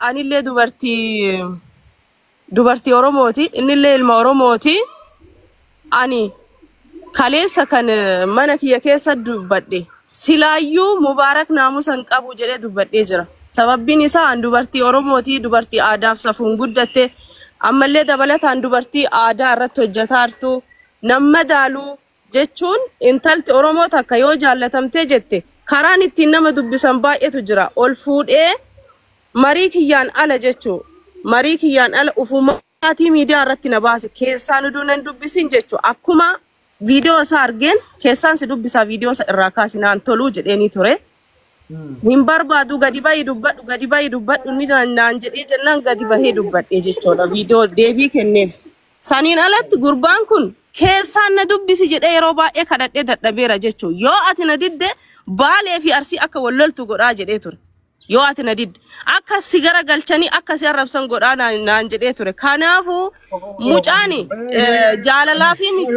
Anillee dubartii Oromooti. Innillee ilma Oromooti. Ani kaleessa kan mana kiyya keessa dubbadhe silaayyuu Mubaarak naamusa hin qabu jedhee dubbadhee jira. Sababbiin isaa an dubartii Oromooti, dubartii aadaaf safuun guddatte, ammallee dabalataan dubartii aadaa irratti hojjetaartu, nama daaluu jechuun intalti Oromoo takka yoo jaallatamtee jette karaan ittiin nama dubbisan baay'eetu jira. Ol fuudhee marii kiyyaan ala jechuu, marii kiyyaan ala ufumaatii miidiyaa irratti na baase, keessaan uduu nan dubbisin jechuu. Akkuma viidiyoo isaa argeen keessaan si dubbisaa, viidiyoo isa irraa kaasi naan toluu jedheenii ture. Hin barbaadu, gadi bahii dubbadhu, gadi bahii dubbadhu ni naan jedhee jennaan gadi bahee dubbadhe jechuudha, viidiyoo deebii kenneef. Saniin alatti gurbaan kun keessaan na dubbisi jedhee yeroo baay'ee kadhadhee dadhabeera jechuudha. Yoo ati na didde Baalee fi Arsii akka wal loltu godhaa jedhee ture. Yoo ati na didde akka si gara galchanii akka si arrabsan godhaa naan jedhee ture. Kanaafuu mucaani jaalalaa fi miti.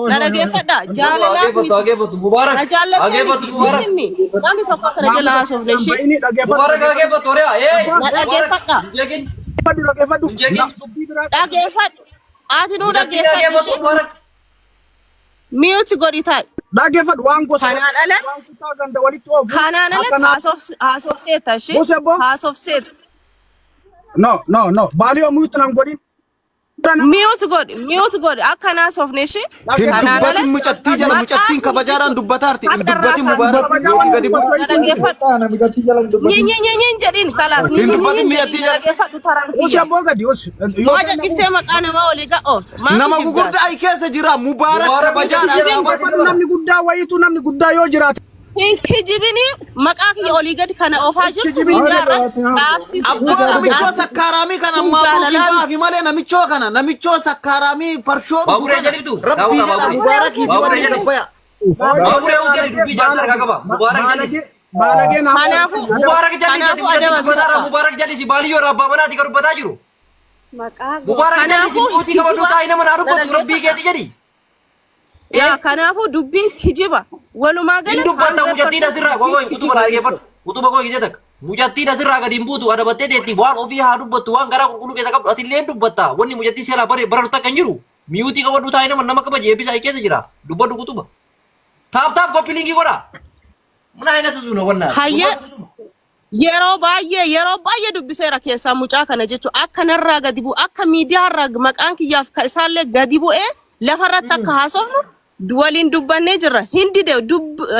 Na dhageeffadha. Jaalalaaf miti. Dhageeffatu Mubaarak. Na jaallatee Dhageeffatu miti. Mubaarak. Himmi. Namni tokko akkana jala haasofne ishee. Mubaarak dhageeffatu horiyaa. Ee. Na dhageeffadha. Hin jeeqin. Dhaggeeffadhu. Hin jeeqin. Dhageeffadhu. Ati nuu Mucattii dhageeffadhu dhageeffatu ishee. Mubaarak. Mute godhi taa'i. Dhaggeeffadhu waan gosa Kanaan waan alatti kutaa ganda walitti oofu. kanaan alatti Akkanaa. haasofseetta ishee. Muuse abboo. Haasofseetta. No, no, no. Baalii mute nan godhin. Mute godhi, mute godhi, akka haasofne ishee. Hin Kanaan dubbatin alatti mucattii jala, maqaa mucattiin kabajaadhaan dubbataarti. Hin har'a irraa dubbatin Mubaarak Kabajaa yookiin waan gadi bu'u. Na dhaggeeffadhu. Nyi nyi nyi nyi jedhin kalaas nyi Hin nyi nyi dubbatin nyi jedhin, mi'attii na jala. dhaggeeffadhu taraan Usi kiyya. abboo gadi usi. Maa jal'iftee maqaa namaa olii ga'oofta? Maaf Nama kijibdaati? gugurdaa ayi keessa jira Mubaarak Mubaarak kabajaadhaan mucattii dhaabatu. Namni guddaa wayitu, namni guddaa yoo jiraate. Hin kijibini, maqaa kiyya olii gadi kana oofaa jirtu Kijibini. miidiyaa irratti dhaabsisi. Abboo, namichoo Dhaabsisi. sakkaaraamii kana Kun maabuukiin jaalalaa miti. ba'aafi malee, namichoo kana, namichoo sakkaaraamii farshoo dhugu Baaburee kana jalibdu. rabbii Daawuta jedha baaburee. Mubaarakii fi Baaburee wanni jalibdu. gabbaya. Baaburee us jedhi, dubbii jaarsa harkaa qaba. Mubaarak jalisi. Baalagee naamusa. Kanaafuu Mubaarak jalisi ati kanaafuu mucattii adabami dubbataara. tokko. Mubaarak jalisi, baaliyyoo abbaa manaati kan dubbataa jiru. Mubaarak jalisi, Kanaafuu mute qabadhu, kijiba taa'ii nama naa na dubbatu rabbii dhaggeeffadha. keeti jedhi. Yaa, kanaafuu dubbiin kijiba. Walumaa Hin galatti dubbatta mucattiin 100% asirraa dubbiin gogoy utuba kijibaa dhaggeeffadhu. jechuudha. Utuba gogoy gisee takka. Mucattiin asirraa gadi hin buutu, adabattee teetti waan ofii haa dubbattu, waan garaa qulqulluu keessa qabdu atillee hin dubbatta. Wanni mucattii seeraa bare baratu takka hin jiru. Mute qabadhu taa'ii nama nama kabaje eebbisaa keessa jira. Dubbadhu kutuba. Tap tap copy link godha. Muna haina suuna wannaa. Hayyee Dubbadhu kutuba. yeroo baay'ee dubbiseera keessaa mucaa kana jechuun, akka narraa gadi bu'u, akka miidiyaarraa maqaan kiyyaaf ka isaallee gadi bu'ee lafarratti akka haasofnu waliin dubbannee jirra. Hin dide,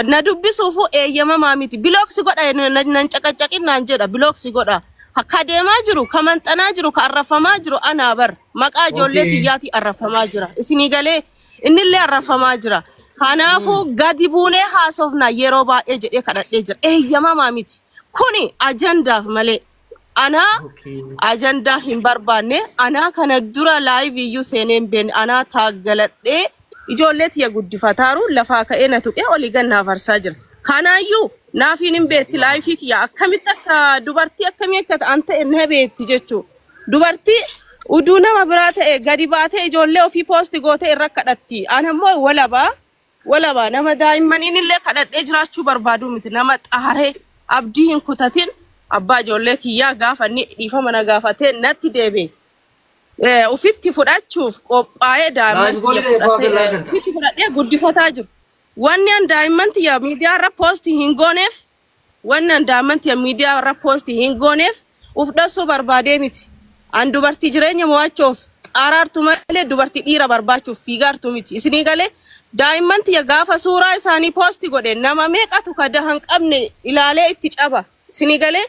na dubbisuufu eeyyamamaa miti. Block si godha, nan caqaccaqin naan jedha, block si godha. Ka deemaa jiru, ka manxanaa jiru, ka arrafamaa jiru anaa bar. Maqaa ijoollee kiyyaatii arrafamaa jira. Isinii galee? Innillee arrafamaa jira. Kanaafuu gadi buunee haasofna yeroo baay'ee jedhee kadhadhee jira. Eeyyamamaa miti. Kuni ajandaaf malee. Anaa ajandaa hin barbaanne. Anaa kana dura live iyyuu seenee hin beekne. Anaa taaggaladhee ijoollee tiyya guddifataaru lafaa ka'ee na tuqee olii gannaa farsaa jira. Kanaayyuu naafiin hin beekti, life kiyya akkamitti akka dubartii akkamii akka ta'an ta'e na beekti jechuudha. Dubartii uduu nama biraa ta'e gadi baatee ijoollee ofii post gootee irra kadhatti. Ana immoo walabaa walabaa nama daa'immaniin illee kadhadhee jiraachuu barbaadu miti. Nama xaaree abdii hin kutatin, abbaa ijoollee kiyyaa gaafa inni dhiifama na gaafatee natti deebi'e. Ufitti fudhachuuf qophaa'ee daa'imman Live tiyya goolii ta'e fudhatee fa'aa ufitti fudhadhee guddifataa jiru. Wanni an daa'imman tiyya miidiyaa irra post hin gooneef, wanni an daa'imman tiyya miidiyaa irra post hin gooneef uf dhasuu barbaadee miti. An dubartii jireenya mo'achuuf xaaraartu malee dubartii dhiira barbaachuuf fiigaartu miti. Isinii galee? Daa'imman tiyya gaafa suuraa isaanii post godhe nama meeqatu ka daha hin qabne ilaalee itti caba. Isinii galee?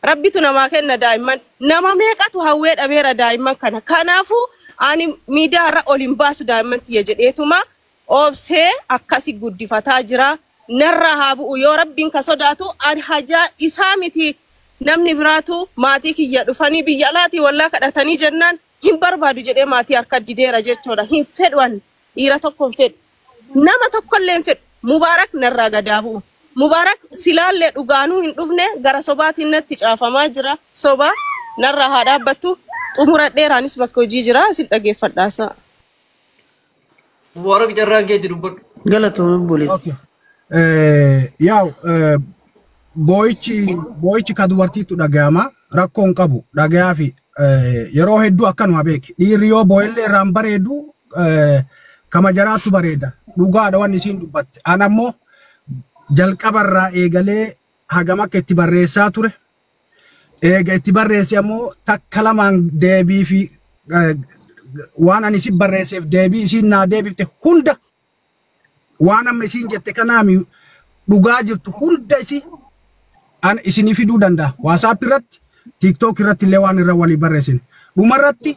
Rabbitu namaa kenna daa'imman. Nama meeqatu hawwee dhabeera daa'imman kana. Kanaafuu ani miidiyaa irra ol hin baasu daa'imman tiyya jedheetuma obsee akkasi guddifataa jira. Narraa haa bu'u yoo rabbiin ka sodaatu. An hajaa isaa miti, namni biraatu maatii kiyya dhufanii biyya alaatii wallaa kadhatanii jennaan hin barbaadu jedhee maatii harka dideera jechuudha. Hin fedhu, an dhiira tokko hin fedhu. Nama tokkollee hin fedhu. Mubaarak narraa gadaa bu'u. Mubaarak silaallee dhugaanuu hin dhufne, gara sobaatiin natti caafamaa jira. Soba narraa haa dhaabbattu. Xumuradheeraanis bakka hojii jira. Isin dhageeffadhaasa. Mubaarak, carraan keetti dubbadhu. Galatoomii bulee. Okay. Yaa'u boo'ichi ka dubartiitu dhaga'ama. Rakkoo hin qabu dhagayaa fi yeroo hedduu akkanuma beeki. Dhiirri yoo boo'ellee irraan bareedu kama jaraattu bareeda. Dhugaadha wanni isiin dubbatte. An ammoo jalqabarraa eegalee hagam akka itti barreessaa ture. Eega itti barreesse ammoo takka lamaan deebii fi waan ani isin barreesseef deebii isiin naa deebifte hunda waan amma isiin jette kanaami dhugaa jirtu hunda isii an isinii fiduu danda'a. WhatsApp irratti, TikTok irratti illee waan irra walii barreessine. Dhumarratti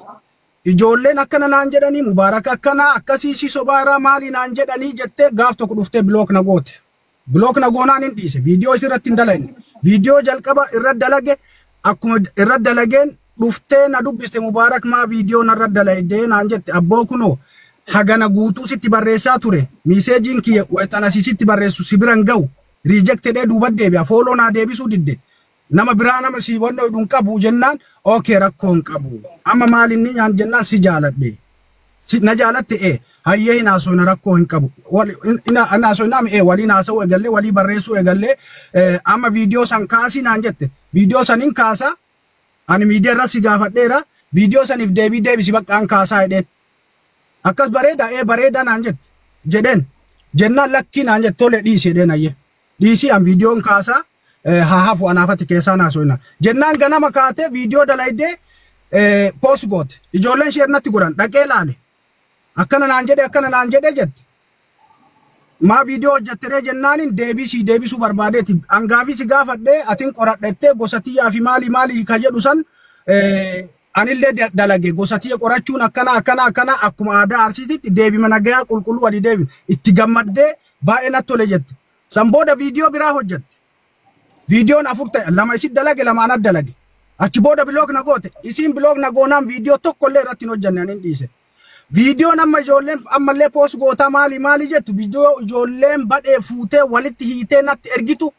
ijoolleen akkana naan jedhanii Mubaarak akkana akkasii si sobaaraa maalii naan jedhanii jettee gaaf tokko dhuftee block na goote. Block na goonaan hin dhiise. Viidiyoo isirratti hin dalagne. Viidiyoo jalqaba irra dalage akkuma irra dalageen dhuftee na dubbiste Mubaarak maa viidiyoo narra dalagdee naan jette abboo kunoo hagana guutuu sitti barreessaa ture. Messageiin kiyya wayitana sitti barreessu si biran ga'u. Rejectedhee duuba deebi'a. Follow naa deebisuu didde. Nama biraa nama si wanna hin qabu jennaan okay rakkoo hin qabu. Amma maal inni nyaan jennaan si jaaladhe. Si na jaalatte ee hayyee hin haasofna rakkoo hin qabu. Hin haasofna ee waliin haasa'uu eegallee walii barreessuu eegallee amma viidiyoo san kaasii naan jette. Viidiyoo saniin kaasaa ani miidiyaa irra si gaafadheera. Viidiyoo saniif deebii deebisi bakka an kaasaa jedheen. Akkas bareeda ee bareeda naan jette jedheen. Jennaan lakkii naan jette tole dhiisi jedheen hayyee. Dhiisii an viidiyoon kaasaa haa hafu anaafatti keessaa naasofna. Jennaan ganama kaatee viidiyoo dalaydee post goote. Ijoolleen ishee natti godhan dhaqee laale. Akkana naan jedhe akkana naan jedhe jette. Maa viidiyoo hojjetteree jennaaniin deebii sii deebisuu barbaadeeti. Angaafii si gaafadhee atiin qoradhettee gosa tiyyaa fi maalii maalii ka jedhu san anillee dalage gosa tiyya qorachuun akkana akkana akkana akkuma aadaa Arsiititti deebima nagayaa qulqulluu walii deebin itti gammaddee baay'ee natti tole jette. San booda viidiyoo biraa hojjette. Viidiyoon afur ta'e lama isin dalage lama anat dalage. Achi booda block na goote. Isiin block na goonaan viidiyoo tokkollee irratti hin hojjenne anin dhiise. Viidiyoon amma ijoolleen ammallee post gootaa maali maali jettu viidiyoo ijoolleen badhee fuutee walitti hiitee natti ergitu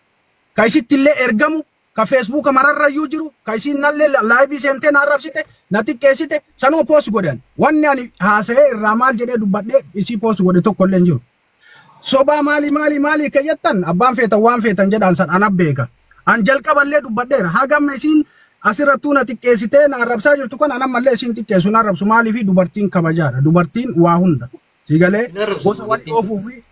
ka isitti illee ergamu ka Facebooka mararrayyuu jiru ka isiin nallee live seentee na arrabsite na xiqqeessite sanuma post godhan. Wanni ani haasa'ee irraa maal jedhee dubbadhee isii post godhe tokkollee hin jiru. Sobaa maali maali maali ka jettan abbaan feetan waan feetan jedhaan san ana beeka. An jalqaballee dubbadheera. Hagam isiin asirrattuu na xiqqeessitee na arrabsaa jirtu kan anammallee isiin xiqqeessu na arrabsu maaliifi dubartiin kabajaadha. Dubartiin waa hunda. Siigalee gosa walii oofuu fi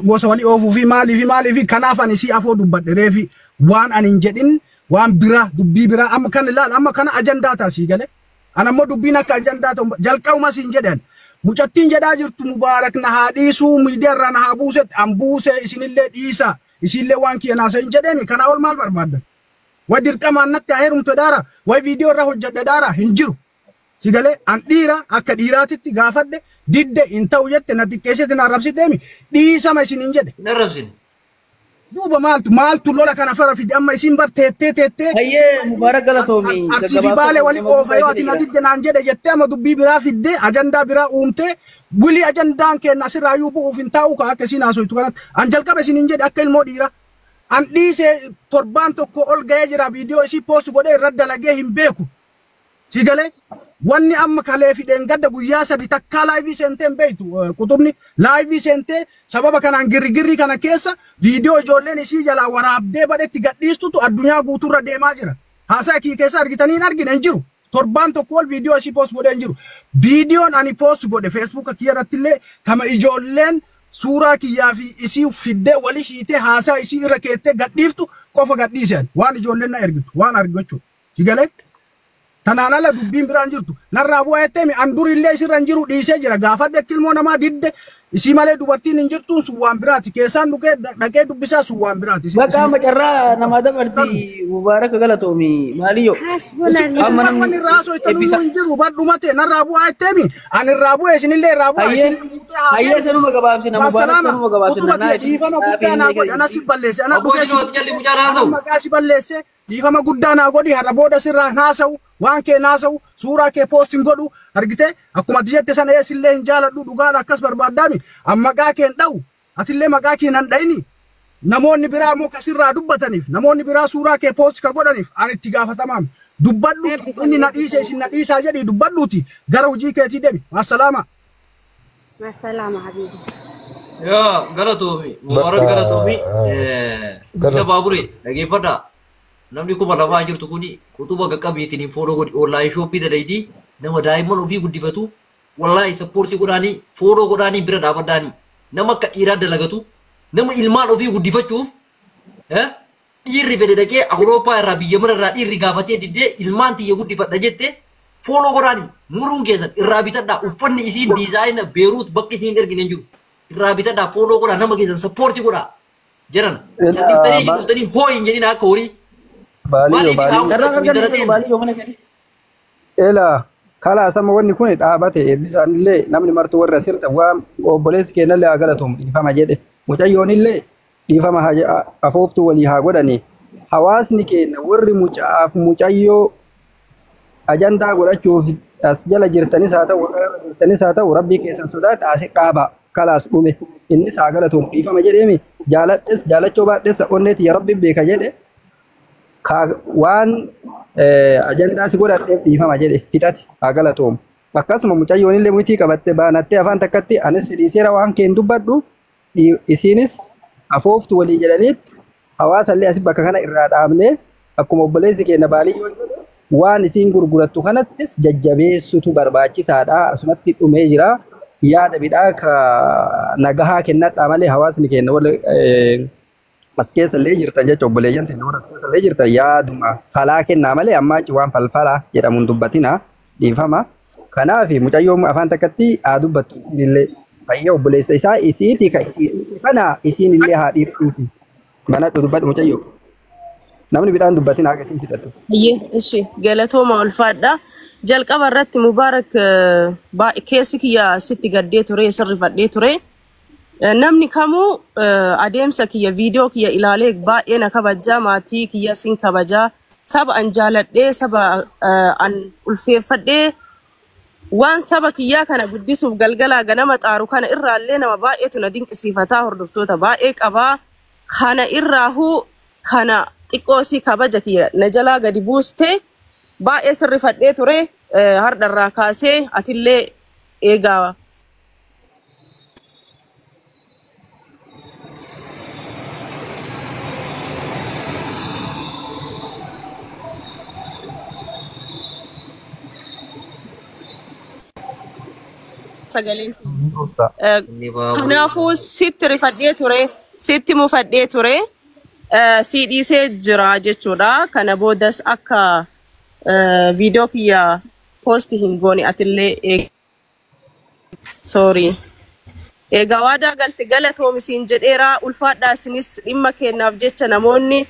gosa walii oofuu fi maaliifi maaliifi kanaaf ani isii afoo dubbadhe reefi waan ani hin jedhin waan biraa dubbii biraa amma kan ilaal amma kana ajandaa ta'a siigalee. An ammoo dubbiin akka ajandaa ta'u jalqabuma siin jedhan. Mucattiin jedhaa jirtu Mubaarak na haa dhiisuu miidiyaa irraa na haa buusetti an buuse isinillee dhiisa isinillee waan kiyya naasa hin jedheeni kanaa ol maal barbaaddan? Way dirqamaan natti haa heerumte daara way viidiyoo irraa hojjedhe daara hin jiru. Sigalee an dhiira akka dhiiraatitti gaafadhe didde hin ta'u jette na xiqqeessite na arrabsiteemi dhiisama isin hin jedhe. Hin arrabsine. Duuba maaltu maaltu lola kana fara fide amma isin bar teettee teettee. Hayyee Mubaarak galatoomi. Arsii fi Baalee wali oofa yoo ati na didde naan jedhe jettee amma dubbii biraa fiddee ajandaa biraa uumtee wili ajandaan keenya asirraayyuu bu'uuf hin taa'u ka akka isin haasoytu kanatti. An jalqaba isin hin jedhe akka ilmoo dhiira. An dhiisee torbaan tokko ol ga'ee jira viidiyoo isii post godhee irra dalagee hin beeku. Sigalee wanni amma kalee fideen gadda guyyaa sadi takkaa live seentee hin beektu qutubni live seentee sababa kanaan girgirri kana keessa viidiyoo ijoolleen isii jalaa waraabdee badhetti gadhiistutu addunyaa guutuurra deemaa jira. Haasaa kii keessa argitanii hin argine hin jiru. Torbaan tokko ol viidiyoo isii post godhee hin jiru. Viidiyoon ani post godhe Facebooka kiyya irratti illee kama ijoolleen suuraa kiyyaa fi isii fiddee walii hiitee haasaa isii irra keettee gadhiiftu qofa gadhiisan waan ijoolleen na ergitu waan argu jechuudha. Sigalee? Tanaan ala dubbiin biraan jirtu. Narraa bu'aa jetteemi an durillee isirra hin jiru dhiisee jira. Gaafadhe akka ilmoo namaa didde isii malee dubartiin hin jirtuun sun waan biraati. Keessaan dhugee dhaqee dubbisaa sun waan biraati. Bakka amma carraa namaa dabarti Mubaarak galatoomi maaliyyoo. Amma namni irraa haasoo itti hin jiru badhumate narraa bu'aa jetteemi ani irraa bu'ee isinillee irraa bu'aa isin Hayyee sanuma gabaabsina Mubaarak sanuma gabaabsina. Utuma kiyya dhiifama guddaa naa godhe ana si balleesse ana dhugee si maqaa si balleesse dhiifama guddaa naa godhi har'a booda sirraa haasa'u waan kee naasa'u suuraa kee post hin godhu argite akkuma ati jette sana eessillee hin jaaladhu dhugaadha akkas barbaaddaami an maqaa kee hin dha'u atillee maqaa kee nan dha'ini namoonni biraa immoo kasirraa dubbataniif namoonni biraa suuraa kee post ka godhaniif an itti gaafatamaam dubbadhu inni na dhiise isin na dhiisaa jedhii dubbadhuuti gara hojii keetii deemi massalaama. Massalaama habiibi. Yaa galatoomi Mubaarak galatoomi. Ila baabure dhageeffadhaa. Namni 2000 jirtu kuni qutuba qaqqabiitiin hin follow godhi online shoppii dalaydii nama daa'imman ofii guddifatu wallahi sappoortii godhaanii follow godhaanii bira dhaabadhaanii nama akka dhiiraa dalagatu nama ilmaan ofii guddifachuuf dhiirri fedhe dhaqee Awurooppaa irraa biyya mana irraa dhiirri gaafatee diddee ilmaan tiyya guddifadha jette follow godhaanii muruun keessan irraa bitadhaa uffanni isiin diizaayina Beeruut bakki isiin ergine hin jiru irraa bitadhaa follow godhaa nama keessan sappoortii godhaa jedhan calliftanii dhuftanii hoo hin jedhin akka horii. Ela kala sama wanni kun dhaabate eebbisaan illee namni martuu warra sirta waan obboleessi keenyallee haa galatoom dhiifama jedhe mucayyoon illee dhiifama afooftuu walii haa godhani hawaasni keenya warri mucaaf mucayyoo ajandaa godhachuuf as jala jirtanis haa ta'u warra jirtanis haa ta'u rabbii keessan sodaadha asi dhaaba kalaas dhume innis haa galatoom dhiifama jedheemi jaaladhes jaalachoo baadhes onneeti yaa rabbi beeka jedhe waan ajandaa si godhadheef dhiifama jedhe fixate haa galatoomu. Akkasuma mucayyoon illee mutii qabatte baanattee afaan takkatti anis dhiiseera waan keen dubbadhu isiinis afooftu walii jedhaniitti hawaasallee asii bakka kana irraa dhaabnee akkuma obboleessi keenya baaliyyoo waan isiin gurgurattu kanattis jajjabeessutu barbaachisaadha. Asumatti dhumee jira. Yaada bidhaa ka nagahaa kennadhaa malee hawaasni keenya wal as keessallee jirtan jecha obboleeyyan teenya warra as keessallee jirtan yaaduma falaa kennaa malee ammaa waan falfalaa jedhamuun dubbatina dhiifama. Kanaaf mucayyoon afaan takkatti haa dubbattu isiinillee fayya obboleessa isaa isiiti ka kana isiinillee haa dhiiftuufi. Manadhu dubbadhu mucayyoo. Namni bidhaan dubbatina akka isiin fixattu. Ishi galatooma ulfaadha. Jalqaba irratti Mubaarak keessi kiyya sitti gaddee ture sirrifadhee ture. Namni kamuu adeemsa kiyya viidiyoo kiyya ilaalee baay'ee na kabajaa maatii kiyya sin kabajaa saba an jaaladhee saba an ulfeeffadhee waan saba kiyyaa kana guddisuuf galgalaa ganama xaaru kana irraallee nama baay'eetu na dinqisiifataa hordoftoota baay'ee qabaa kana irraahuu kana xiqqoosii kabaja kiyya na jalaa gadi buustee baay'ee sirrifadhee ture hardharraa kaasee atillee eegaa. Sagaleen. Kanaafuu sitti rifadhee ture, sitti mufadhee ture, si dhiisee jira jechuudha. Kana boodas akka viidiyoo kiyya poosti hin goone atillee sorry. Egaa waadaa galte galatoomisiin jedheera ulfaadhaa isinis dhimma kennaaf jecha namoonni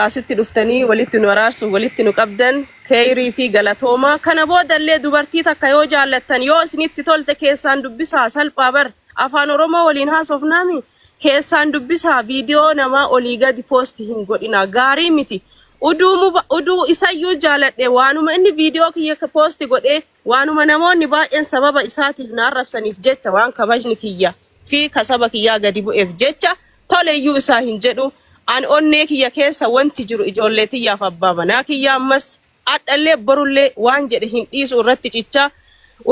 asitti dhuftanii walitti nu araarsu walitti nu qabdan keeyrii fi galatooma. Kana boodallee dubartii takka yoo jaallattan yoo isinitti tolte keessaan dubbisaa salphaa bar afaan Oromoo waliin haasofnaami keessaan dubbisaa viidiyoo namaa olii gadi poosti hin godhina gaarii miti. Uduu isayyuu jaaladhe waanuma inni viidiyoo kiyya poosti godhee waanuma namoonni baay'een sababa isaatiif na arrabsaniif jecha waan kabajni kiyya fi kasaba kiyyaa gadi bu'eef jecha toleyyuu isaa hin jedhu. An onnee kiyya keessa wanti jiru ijoollee tiyyaaf abbaa manaa kiyya ammas adhallee borullee waan jedhe hin dhiisu irratti cichaa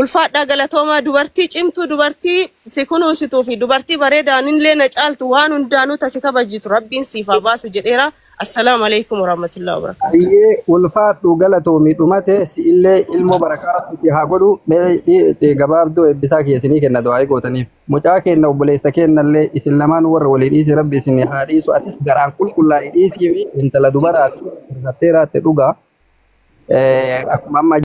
ulfaadhaa galatoomaa dubartii cimtuu dubartii si kunuunsituu fi dubartii bareedaanillee na caaltu waan hundaanuu tasi kabajitu rabbiin siif haa baasu jedheera. Assalaamu alaikum warahmatullahi wabarakatuh. Ayyee ulfaadhu galatoomii dhumate si'illee ilmoo barakaa itti haa godhu mee gabaabduu eebbisaa keessanii kenna du'aa gootaniif. Mucaa kenna obboleessa kennallee isin lamaan warra walii dhiisi rabbi isin haa dhiisu atis garaan qulqullaa'e dhiisii fi intala dubaraatti hir'attee raatte dhugaa. Akkuma amma